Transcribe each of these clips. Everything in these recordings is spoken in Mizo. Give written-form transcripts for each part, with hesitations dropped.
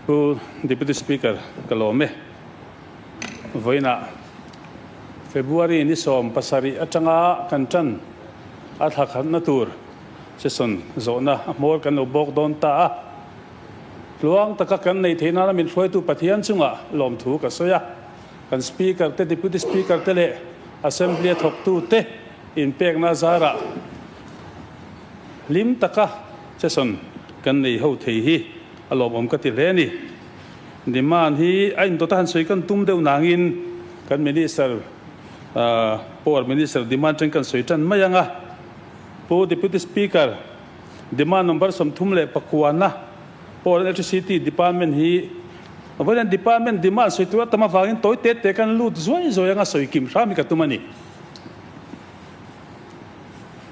Pu Deputy Speaker ka lawm e. Vawiinah February ni 17 atanga kan tan a thla khatna tur session zawhna a hmawr kan lo bawk dawn ta a. Tluang taka kan neih theih nana min hruaitu Pathian chungah lawmthu ka sawi a. Kan Speaker te, Deputy Speaker te leh Assembly a thawktu te inpekna zarah hlim taka session kan nei ho thei hi a lawmawm ka ti hle a ni. Demand hi a indawt a han sawi kan tum deuh nangin kan Minister, Power Minister demand chen kan sawi tan mai ang a. Pu Deputy Speaker, demand number 39 na Power and Electricity Department hi vawiin department demand sawi tur a tam avangin tawi te te kan lut zuai zuai anga sawi kim hram hi ka tum a ni.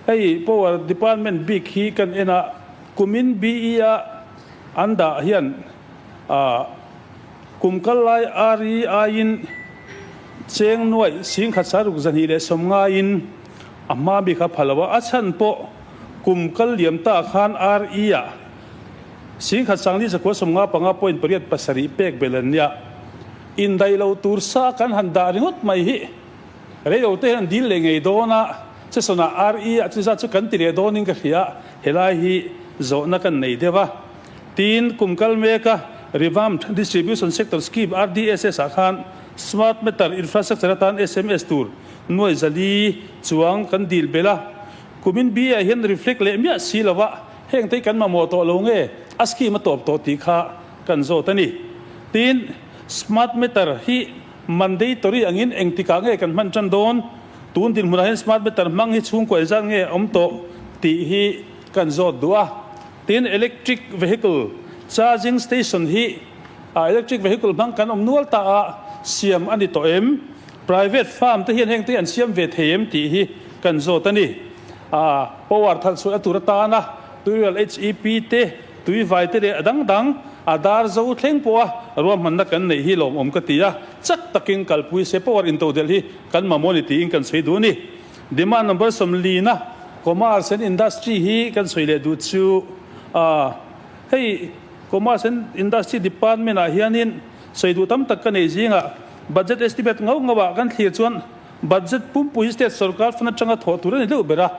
Hei Power Department bik hi kan en a, kumin BE a an dah hian kum kal lai RE aiin cheng nuaih singkhat saruk 290 in a hma bik a pha lo a, a chhan pawh kum kal liam ta khan RE ah singkhat sangli zakua 95.87 pek belh an nia. Indaih lo tur sa kan han dah ringawt mai hi. Rei lo te hian an dil leh ngei dawn a, session ah RE ah chuzat chu kan ti leh dawnin ka hria, helai hi zawhna kan nei deuh a. Tin, kum kal mek a Revamped Distribution Sector Scheme, RDSS, ah khan Smart Meter Infrastructure atan sms tur nuai 400 chuang kan dil belh a. Kumin B ah hian reflect leh miah si lo a, heng te hi kan mamawh tawh lo nge a scheme a tawp tawh tih kha kan zawt a ni. Tin, Smart Meter hi Mandatory angin engtikah nge kan hman tan dawn? Tun dinhmunah hian smart meter hmang hi chhungkua engzat nge a awm tawh tih hi kan zawt duh a. Tin, electric vehicle charging station hi electric vehicle hmang kan awm nual ta a, siam a ni tawh em? Private farm te hian heng te hi an siam ve thei em tih hi kan zawt a ni. Power thalh chhuah a tur atana tuirial HEP te, Tui vai te leh a dang dang a dar zo thleng pawh a ruahmanna kan neih hi lawmawm ka ti a, chak takin kalpui se power intodelh hi kan mamawh ni tiin kan sawi duh a ni. Demand number 40 na Commerce and Industry hi kan sawi leh duh chu a hei Commerce and Industry Department ah hianin sawi duh tam tak ka nei zingah budget estimate ngau ngau ah kan thlir chuan budget pumpui state sorkar fund atanga thawh tur a ni deuh ber a,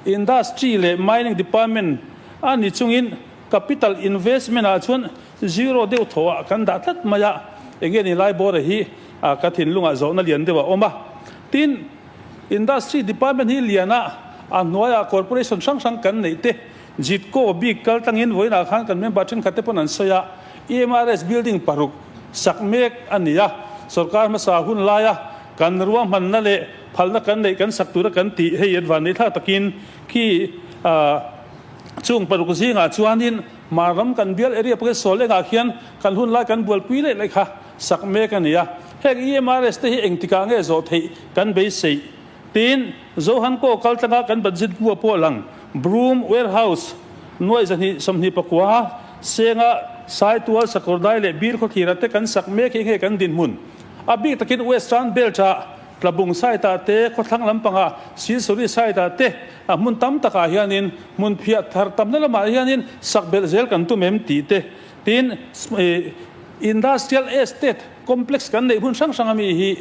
Industry leh Mining Department A ni chungin capital investment ah chuan zero deuh thaw ah kan dah tlat mai a, enge ni lai bawra hi ka thinlungah zawhna lian deuh a awm a. Tin, industry department hi lian a, a hnuaiah corporation hrang hrang kan neih te, JITCO bik kal tlangin vawiinah khan kan member thenkhat te pawn an sawi a, EMRS building paruk sak mek a ni a, sorkar hmasa hun laia kan ruahmanna leh phalna kan neih kan sak tura kan tih hei an vanneih thlak takin khi Chung paruk zingah chuanin Hmarram kan bial area pakhat sawl engah khian kan hun lai kan bualpui leh leh kha sak mek a ni a. Heng EMRS te hi engtikah nge zawh theih kan beiseih? Tin, Zohan Kaw kal tlanga kan budget bua pawh lang Broom Warehouse nuaih 229 Senga, Saitual, Sakawrdai leh Bir khawthlira te kan sak mek hi nge kan dinhmun? A bik takin Western Belt-ah Tlabung side-ah te, khawthlang lampangah Silsuri side-ah te, a hmun tam takah hianin hmun phiah thar tamna lamah hianin sak belh zel kan tum em tih te, tin Industrial Estate Complex kan neih hmun hrang hrang ami hi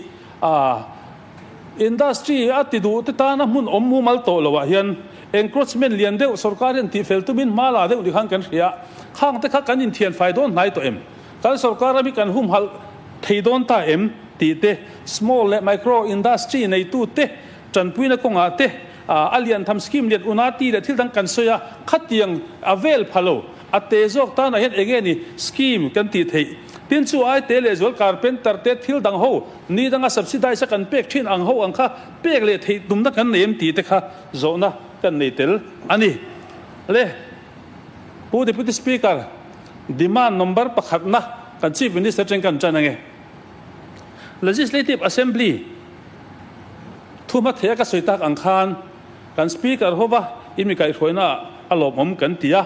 Industry a ti duh te tana hmun awm mumal tawh loah hian encroachment lian deuh sorkar hian tihfel tumin hma la deuh ni khan kan hria, khang te kha kan inthianfai dawn hnai tawh em? Kan sorkar ram hi kan humhalh thei dawn ta em tih te, small leh micro industry neitu te tanpuina kawngah te a lian tham scheme lian unati leh thil dang kan sawi a, khatiang a vel pha lo, a te zawk tanah hian enge ni scheme kan tih theih. Tin chu ai te leh zual carpenter te thil dang ho ni danga subsidize a kan pek thin ang ho ang kha pek leh theih tumna kan nei em tih te kha zawhna kan nei tel a ni. Le Pu Deputy Speaker. Demand number pakhatna kan Chief Minister atangin kan tan ange. Legislative Assembly thu hmathei a ka sawi tak ang khan kan Speaker hova i mi kaihhruaina ah a lawmawm kan ti a.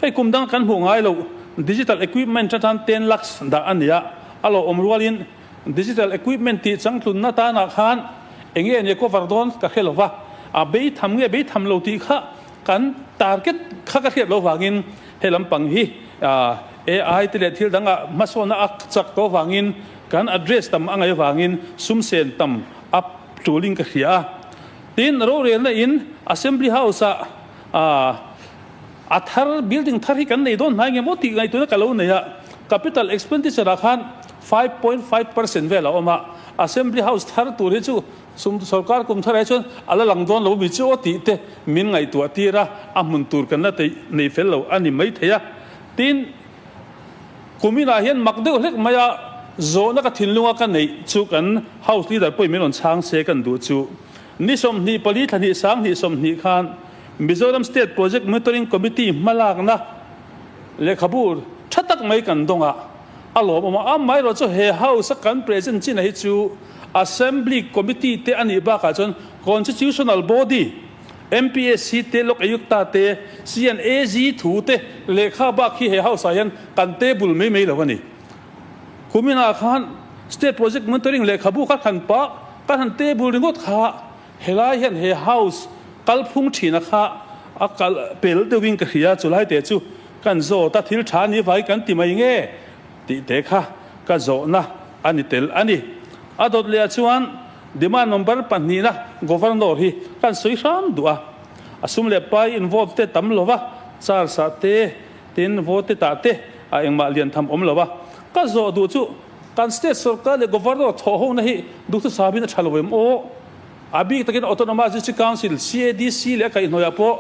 Hei kum dang kan hmuh ngai loh digital equipment atan 10 lakhs dah a ni a, a lawmawm rualin digital equipment tih changtlunna tanah khan enge ni cover dawn ka hre lova, a beitham nge beitham lo tih kha kan target kha ka hriat loh vangin. He lampang hi AI te leh thil dangah hmasawnna a chak tawh vangin kan address tam a ngaih vangin sum sen tam a tulin ka hria a. Tin, rorelna in Assembly House ah a thar building thar hi kan nei dawn hnai nge maw tih ngaihtuahna ka lo nei a. Capital expenditure ah khan 5.5% vel a awm a, Assembly House thar tur hi chu Sum sorkar kum thar ah chuan a la lang dawn lo mi chu aw tih te min ngaihtuah tir a, a hmun tur kan la nei fel lo a ni mai thei a. Tin, kum inah hian mak deuh hlek mai a, zawhna ka thinlunga ka neih chu kan House Leader pawhin min rawn chhang se kan duh chu. Ni 24 thla hnih sang hnih 20 khan Mizoram State Project Monitoring Committee hmalakna lehkhabu tha tak mai kan dawng a, a lawmawm a, amaherawhchu he House a kan present chin a hi chu Assembly Committee te a nih bakah chuan Constitutional Body, MPSC te, Lok Ayukta te, CNAG thu te lehkha bak hi he House ah hian kan table mai mai lo a ni. Kuminah khan State Project Monitoring lehkhabu kha kan pah, kan han table ringawt kha helai hian he House kalphung thina kha a kal pel deuhin ka hria, chulai te chu kan zawt a, thil tha ni vai kan ti mai nge tih te kha ka zawhna a ni tel a ni. A dawt leh ah chuan demand number pahnihna Governor hi kan sawi hram duh a, a sum leh pai involve te tam lo va, charge ah te, tin vote tah te a engmah lian tham awm lo a. Ka zawh duh chu kan state sorkar leh Governor thawh ho na hi duhthusam in a tha lo em aw? A bik takin Autonomous District Council, CADC, leh a kaihhnawih ah pawh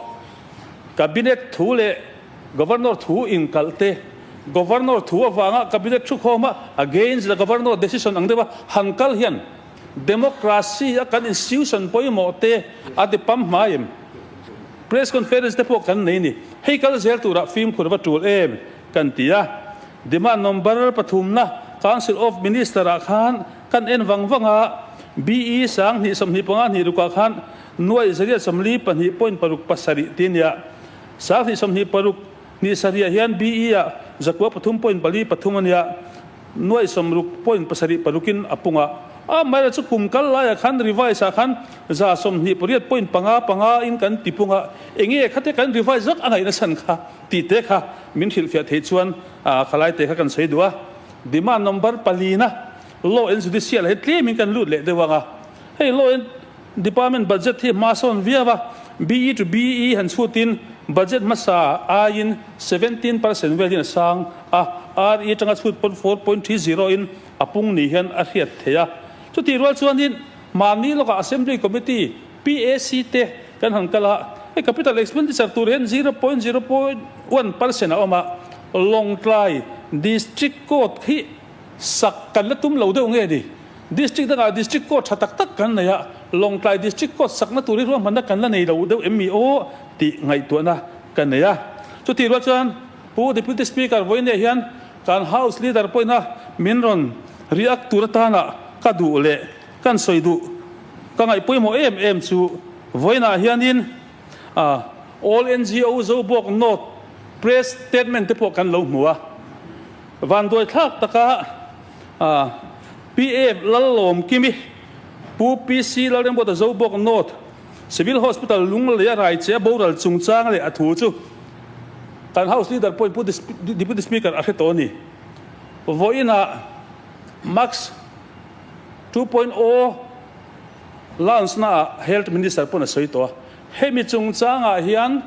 Cabinet thu leh Governor thu inkalh te, Governor thu avanga Cabinet thukhawma against the Governor decision ang deuha han kal hian democracy a kan institution pawimawh te a ti pam hmai em? Press conference te pawh kan nei ni. Hei kal zel turah fimkhur va tul em kan ti a. Demand number pathumna Council of Minister ah khan kan en vang vang a, BE sang hnih 25 hnih rukah khan nuai zariat 42 point paruk pasarih ti nia. Sang hnih 26 hnih sarih ah hian BE ah zakua pathum point pali pathum a nia, nuai sawmruk point pasarih parukin a pung a. A amaherawh chu kum kal laiah khan revise ah khan za 28 point panga panga in kan ti pung a, enge khate kan revise vak a ngaihna chhan kha tih te kha min hrilhfiah theih chuan khalai te kha kan sawi duh a. Demand number palina Law and Judicial hi tlemin kan lut leh deuh ang a, hei Law and Department budget hi hma sawn viau a, BE to BE han chhutin budget hmasa aiin 17% velin a sang a, RE atanga chhut pawn 4.30 in a pung ni hian a hriat theih a. Chutih rual chuanin mahni lawkah Assembly Committee, PAC, te kan han kal a, hei capital expenditure tur hian 0.01% a awm a, Lawngtlai District Court hi sak kan la tum lo deuh nge ni? District dangah District Court tha tak tak kan nei a, Lawngtlai District Court sakna tur hi ruahmanna kan la nei lo deuh em mi aw tih ngaihtuahna ka nei a. Chutih rual chuan Pu Deputy Speaker vawiinah hian kan House Leader pawhin a min rawn react tur atana ka duh leh kan sawi duh ka ngaih pawimawh em em chu vawiinah hianin All NGO Zobawk North Press Statement te pawh kan lo hmu a. Vanduai thlak taka PF Lallawmkimi, Pu PC Lalremruata Zobawk North Civil Hospital Lunglei a rai che a boral chungchang leh a thu chu kan House Leader pawhin Pu Deputy Speaker a hre tawh a ni. Vawiinah Max 2.0 launch naah Health Minister pawn a sawi tawh a, hemi chungchangah hian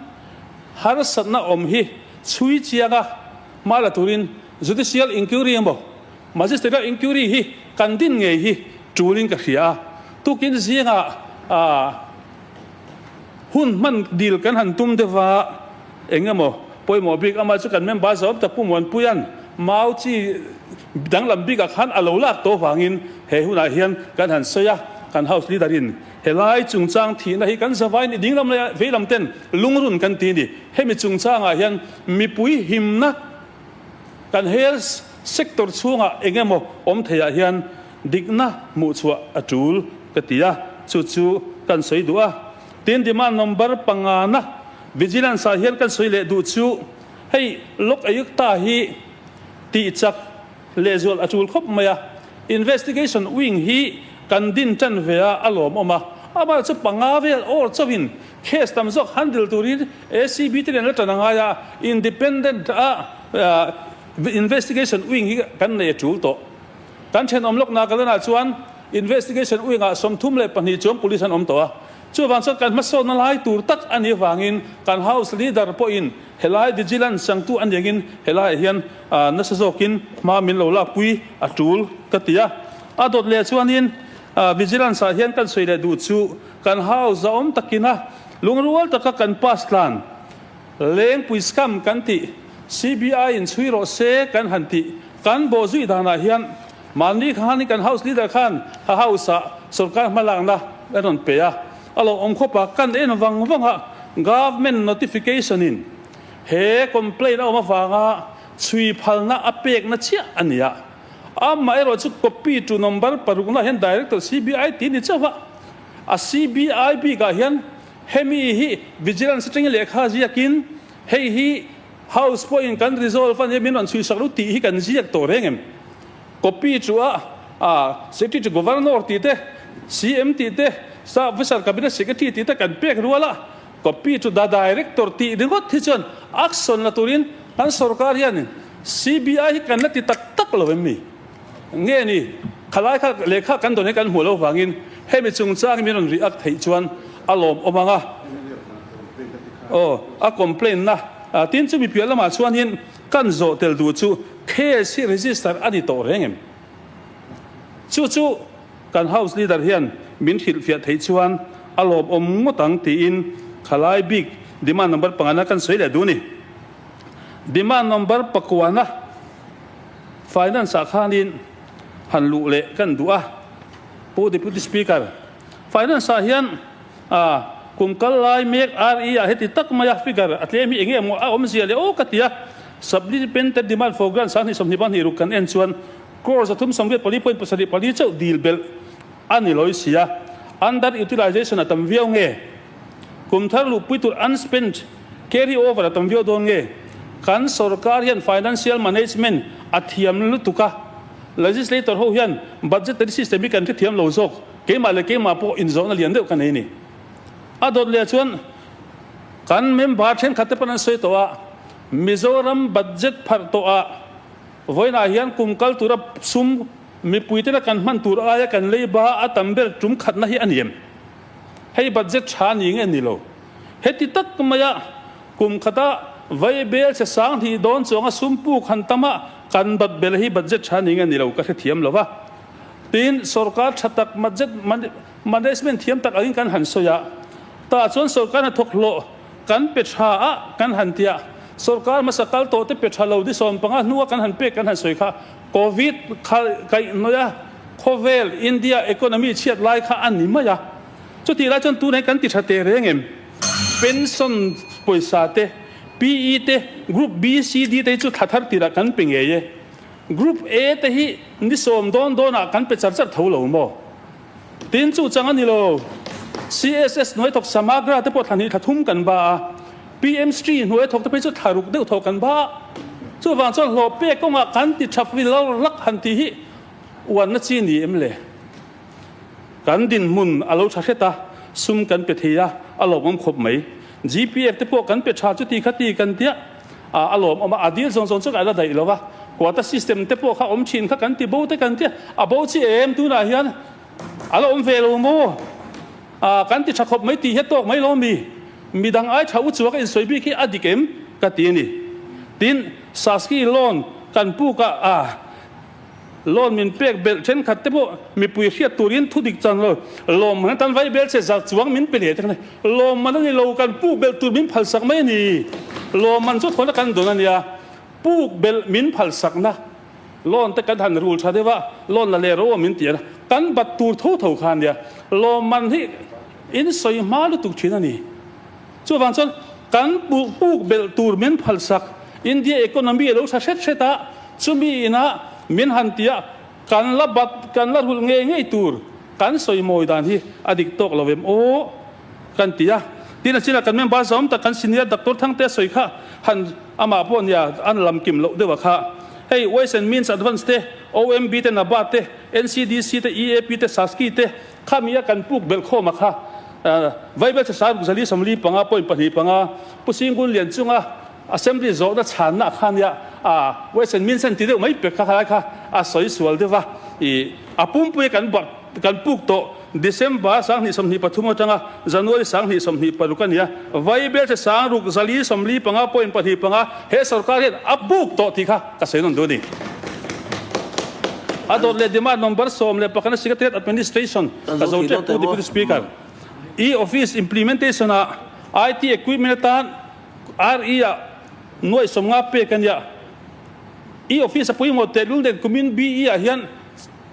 harsatna awm hi chhui chianga Hma la turin Judicial Inquiry emaw Magisterial Inquiry hi kan din ngei hi tulin ka hria a. Tukin zingah hun hman dil kan han tum deuh a, eng emaw pawimawh bik amah chu kan member zawm tak Pu Muanpuia'n mau chi danglam bikah khan a lo lak tawh vangin he hunah hian kan han sawi a, kan House Leader in Helai chungchang thihna hi kan zavai ni dinglam leh veilam ten lungrun kan ti a ni. Hemi chungchangah hian mipui himna kan health sector chhungah eng emaw awm theiah hian dikna hmuhchhuah a tul ka ti a, chu chu kan sawi duh a. Tin, demand number pangana vigilance ah hian kan sawi leh duh chu hei Lok Ayukta hi tihchak Lehzual a tul khawp mai a, investigation wing hi kan din tan ve a, a lawmawm a. Amah chu panga vel awr chauhin case tam zawk handle turin ACB te nen la tan a ngai a, independent a investigation wing hi kan nei a tul tawh. Kan thenawm lawk Nagaland ah chuan investigation wing ah 32 chuang police an awm tawh a, chuvang chuan kan hmasawnna lai tur tak a nih avangin kan house leader pawhin helai vigilance changtu a niangin helaiah hian nasa zawkin hma min lo lakpui a tul ka ti a. A dawt leh chuanin vigilance ah hian kan sawi leh duh chu kan house a awm takina lungrual taka kan pass tlan Lengpui scam kan tih, CBI in chhui rawh se kan han tih, kan bawh zui danah hian mahni khanin kan House Leader khan a House ah sorkar hmalakna a rawn pe a, a lo awm khawp a, kan en vang vang a, Government notification in he complaint a awm avanga chhui phalna a pekna chiah a ni a, amaherawh chu copy to number parukna hian Director CBI tih ni chauh a, a CBI bikah hian Hemi hi Vigilance atangin lehkha ziakin hei hi House pawhin kan resolve a nia min rawn chhuisak lo tih hi kan ziak tawh reng em? Copy chu a a Secretary to Governor tih te, CM tih te, Staff Officer Cabinet Secretary tih te kan pek rual a, copy chu the Director tih ringawt hi chuan action la turin kan sorkar hianin CBI hi kan la ti tak tak lo em ni? Nge ni, khalai kha lehkha kan dawn hi kan hmuh loh vangin hemi chungchang hi min rawn react theih chuan a lawmawm ang a. Aw, a complaint na. Tin chumi piah lamah chuanin kan zawh tel duh chu case hi register a ni tawh reng em? Chu chu kan House Leader hian min hrilhfiah theih chuan a lawmawm ngawt ang tiin khalai bik demand number pangana kan sawi leh duh a ni. Demand number pakuana. Finance ah khanin han luh leh kan duh a, Pu Deputy Speaker. Finance ah hian kum kal lai mek RE ah heti tak mai a figure a tlem hi enge maw a awmzia leh aw ka ti a, Supplementary Demand for Grant 2026 kan en chuan crore 384.74 chauh dil belh a ni lawi si a, under utilization a tam viau nge? Kum thar luhpui tur unspent carry over a tam viau dawn nge? Kan sorkar hian financial management a thiam lutuk a, legislator ho hian budgetary system hi kan hrethiam lo zawk, keimah leh keimah pawh inzawhna lian deuh ka nei a ni. A dawt leh chuan kan member thenkhat te pawn an sawi tawh a, Mizoram budget pharh tawh ah vawiinah hian kum kal tura sum mipui tena kan hman tur aia kan leiba a tam ber tum khatna hi a ni em? Hei budget tha ni nge ni lo? Heti tak maia kum khata vai bel che sang hnih dawn chuanga sum puk han tam a kan bat bel hi budget tha ni nge ni lo ka hrethiam lo va. Tin, sorkar tha tak budget management thiam tak angin kan han sawi a, tah chuan sorkar hnathawk hlawh kan pe tha a kan han tia, sorkar hmasa kal tawh te pe tha lo di 15 hnua kan han pek kan han sawi kha Covid kha kaihhnawih a, Khawvel India economy chhiat lai kha a ni mai a, chutih lai chuan tunah hian kan ti tha teh reng em? Pension pawisa te, PE te, Group B, C, D te hi chu thla thar tirah kan pe ngei e. Group A te hi ni sawm dawn dawnah kan pe char char tho lo maw? Tin chu chang a ni lo. CSS hnuai thawk Samagra te pawh thla hnih thla thum kan ba a, PM Sri hnuai thawk te phei chu thla ruk deuh thawk kan ba a. Chuvang chuan hlawh pek kawngah kan ti tha vil lak han tih hi Uanna chi ni em le? Kan dinhmun a lo tha hret a, sum kan pe thei a, a lawmawm khawp mai. GPF te pawh kan pe tha chuti kha ti kan tia, a lawmawm a, a dil zawng zawng chu ka la daih lo va. Quota system te pawh kha awm thin kha kan ti bo te kan tia, a bo chi em tunah hian a la awm ve lo maw? Kan ti tha khawp mai tih hi a tawk mai lo mi? Midang ai tha u chuak a insawi bik hi a dik em ka ti a ni. Tin, Saski loan kan puk a, a. Loan min pek belh thenkhat te pawh mipui hriat turin thu dik chan lo. Lawmman atan vai bel che zar chuang min pe leh te khan lawmman a ni lo kan puk belh tur min phalsak mai a ni. Lawmman chu thawn a kan dawn a nia. Puk belh min phalsakna loan te kan han rul tha deuh a, loan la leh ro a min ti a, kan bat tur tho tho kha a nia. Lawmman hi in sawi hma lutuk thin a ni. Chuvang chuan kan puk belh tur min phalsak India economy a lo tha hret hret a, chumi inah min han ti a, kan la bat, kan la rulh ngei ngei tur kan sawi mawi dan hi a dik tawk lo em aw kan ti a. Tin a chinah kan member zawm tak kan senior Doctor Thangtea sawi kha han amah pawh nia an lam kim loh deuh a kha. Hei Ways and Means Advance te, OMB te, NABARD te, NCDC te, EAP te, SASCI te. Khami a kan puk belh khawm a kha Vaibelchhe Saruk Zali 45 point pahnih panga Pu Singun Lian chunga Assembly zawhna chhanna ah khan ia a West and Means an ti deuh mai pek kha khalai kha a sawi sual deuh va i a pumpui kan buat kan puk tawh December 2023 atanga January 2026 a nia Vaibelchhe Sangruk Zali 45 point pahnih panga he sorkar hian a puk tawh tih kha ka sawi nawn duh a ni. A dawt leh demand number 11 a Secretariat Administration ka zo tep Pu Deputy Speaker E-Office Implementation ah IT equipment atan RE ah nuaih 50 pek a nia. E-Office a pawimawh tehlul nen kumin BE ah hian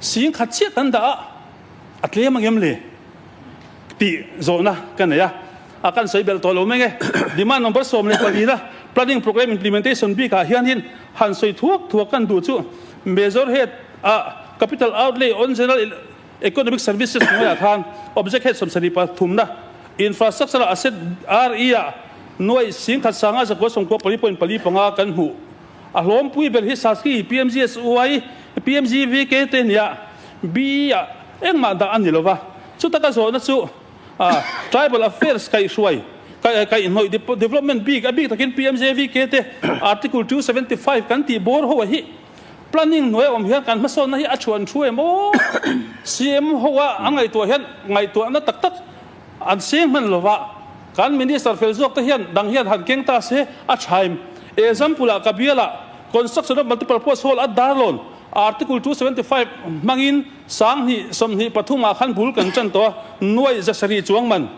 10,000 chiah kan dah a, a tlem ang em le tih zawhna ka nei a. A kan sawi belh tawh lo meng e. Demand number 14 a Planning Programme Implementation bik ah hianin han sawi thuak thuak kan duh chu Major Head ah Capital Outlay on General Economic Services hnuaiah khan Object Head 73 na Infrastructure Asset RE ah nuaih 10,000 sanga zakua sawmkua pali point pali panga kan hmuh. A hlawmpui ber hi Saski, PMGSY, PMGVK te nia BE ah engmah dah a ni lova. Chutaka zawhna chu Tribal Affairs kaihhruai, kaihhnawih development bik a bik takin PMJVK te Article 275 kan tih bawr ho a hi planning hnuai a awm hian kan hmasawnna hi a thuan thu em aw? CM ho a a ngaihtuah hian ngaihtuahna tak tak an seng hman lova kan Minister fel zawk te hian dang hian han keng ta se a tha em? Example ah ka bial ah Construction of Multiple Purpose Hall a darlawn Article 275 hmangin 2023 ah khan bul kan tan tawh a, nuaih 700 chuang man.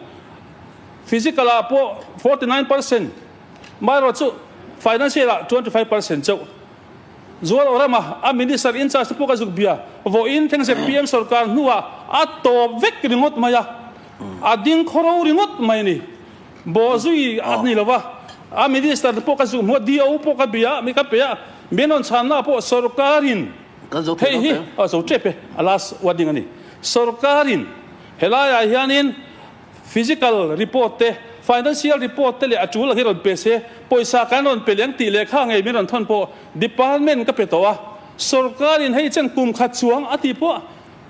Physical ah pawh 49%, maherawh chu financial ah 25% chauh. Zual Orama a Minister in charge te pawh ka zuk bia, vawiin thleng zpm sorkar hnuah a tawp vek ringawt mai a, a ding khawro ringawt mai a ni. Bawhzui a ni lo va, a Minister te pawh ka zuk hmu a, DO pawh ka bia a, mi ka pe a, min rawn chhanna pawh sorkarin hei hi a zo tep e, a last wording a ni. Sorkarin helaiah hianin Physical report te, financial report te leh a tul ang hi rawn pe se, pawisa kan rawn pe leng tih lehkha ngei min rawn thawn pawh department ka pe tawh a, sorkarin hei chen kum khat chuang a tih pawh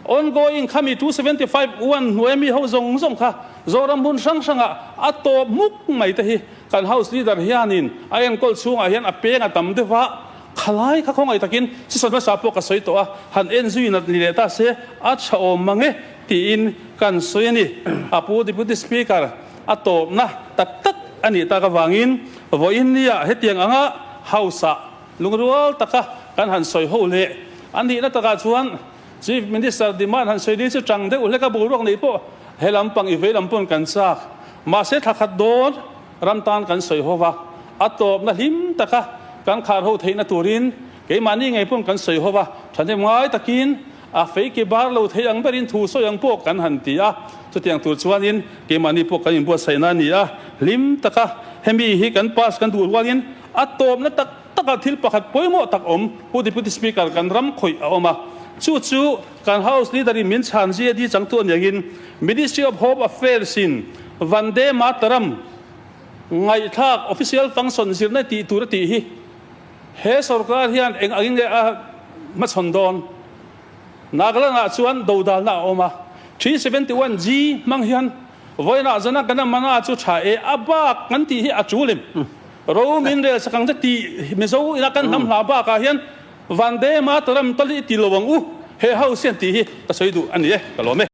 ongoing khami 275 one hnuaia mi ho zawng zawng kha Zoram hmun hrang hrangah a tawp hmuk mai te hi kan house leader hianin a enkawl chhungah hian a peng a tam deuh a, khalai kha khawngaih takin season hmasa pawh ka sawi tawh a, han en zui nat ni leh ta se a tha awm mang e. Tiin kan sawi a ni. A pu Deputy Speaker a tawpna tak tak a nih tak avangin vawiin nia hetiang anga House-ah lungrual taka kan han sawi ho leh a nihna takah chuan Chief Minister demand han sawi ding chu tang deuh hlek a boruak neih pawh he lampang i vei lam pawn kan chak. Mahse thla khat dawn ram tan kan sawi ho va, a tawpna hlim taka kan khar ho theihna turin keimahni ngei pawn kan sawi ho va, thahnem ngai takin A fei ke bar lo thei ang berin thu sawi ang pawh kan han ti a, chutiang tur chuanin keimahni pawh kan inbuatsaihna a ni a, hlim taka hemi hi kan pass kan duh rualin a tawpna tak takah thil pakhat pawimawh tak awm Pu Deputy Speaker kan ram khawih a awm a, chu chu kan House Leader in min chhan GAD changtu a niangin Ministry of Home Affairs in Vande Mataram ngaihthlak official function zirna tih tur a tih hi He sorkar hian eng angin nge a hmachhawn dawn? Nagaland-ah chuan dodalna a awm a, 371G hmang hian vawiinah zana kan a mana chu tha e, a bak kan tih hi a tul em? Ro min rel sak ang che tih Mizo ina kan hnam hla bakah hian Vande Mataram tal i ti lo ang u, he house hian tih hi ka sawi duh a ni e, ka lawm e.